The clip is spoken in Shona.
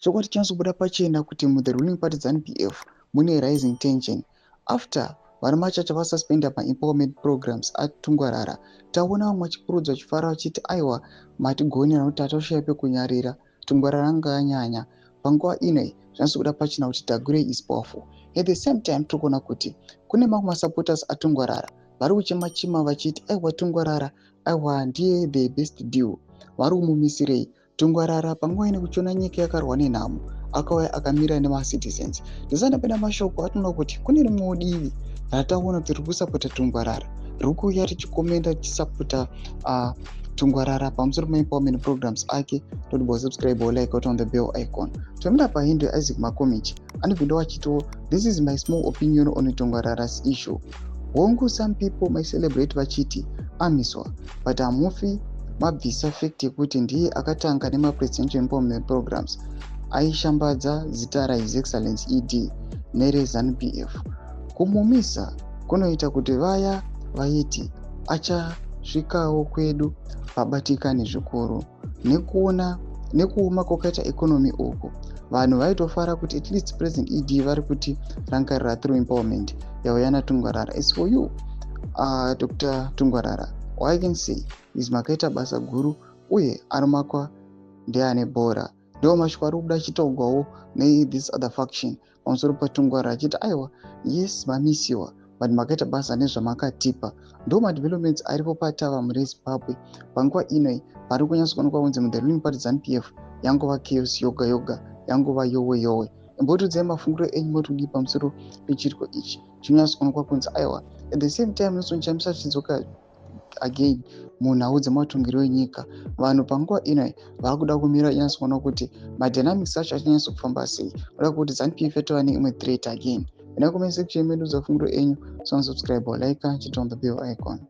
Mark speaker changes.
Speaker 1: Chokwadi chinatsobuda pachena kuti muthe ruling party ZANU-PF mune rising tension after vari Machacha vasuspenda maempowerment programs aTungwarara. Taona vamwe vachipurudza vachifara vachiti aiwa, matigonera nokuti tatoshaya pekunyarira, Tungwarara anga anyanya. Panguva inoi zvinatsobuda pachena kuti Tagwirei is powerful. At the same time, tiri kuona kuti kune mamwe masupporters aTungwarara vari kuchema chema vachiti aiwa, Tungwarara aiwa ndiye the best deal, vari kumumisirei Tungwarara panguva ine kuchiona nyika yakarwa nenhamo, akauya akamira nemacitizens. Ndisati ndapinda mashoko atinoona kuti kune rimwewo divi rataona kuti riri kusapota Tungwarara, riri kuuya richikomenda richisapota Tungwarara pamusoro pemaempowerment programs ake. Toti subscribe or like on the bell icon. Tomira pahindo yaIsaac Makomichi anopinda vachitiwo, "This is my small opinion on Tungwarara's issue. Hongu, some people may celebrate vachiti amiswa, but hamufi mabvisa fact yekuti ndiye akatanga nemapresidential empowerment programs. Aishambadza zita raHis Excellence ED nereZANU-PF. Kumumisa kunoita kuti vaya vaiti achasvikawo kwedu vabatikane zvikuru. Nekuona nekuoma kwakaita economy uku, vanhu vaitofara kuti at least President ED vari kuti rangarira through empowerment yauya naTungwarara. As for you, Dr Tungwarara, what I can say is makaita basa guru uye anomakwa ndeane bhora." Ndo mashoko ari kubuda achitaurwawo nethis other faction pamusoro paTungwarara, achiti aiwa, yes, mamisiwa, but makaita basa nezvamakatipa. Ndo madevelopments aripo patava mune Zimbabwe panguva inoi, pari kunyatsokuonekwa kunzi muthe ruling party ZANU-PF yangova chaos yoga yoga, yangova yowe yowe. Imbotiudzai mafungiro enyu, motodii pamusoro pechiriko ichi chinonyatsokuonekwa kunzi aiwa? At the same time, Nelson Chamisa achidzoka again munhau dzematongerwo enyika. Vanhu panguva ino vakuda kumira nyatsokuona kuti madynamics acho achinyatsokufamba sei, kuda kuti ZANU-PF yatova neimwe threat again. Enda comment section medu, dzafungiro enyu, so subscribe or like, chit on the bell icon.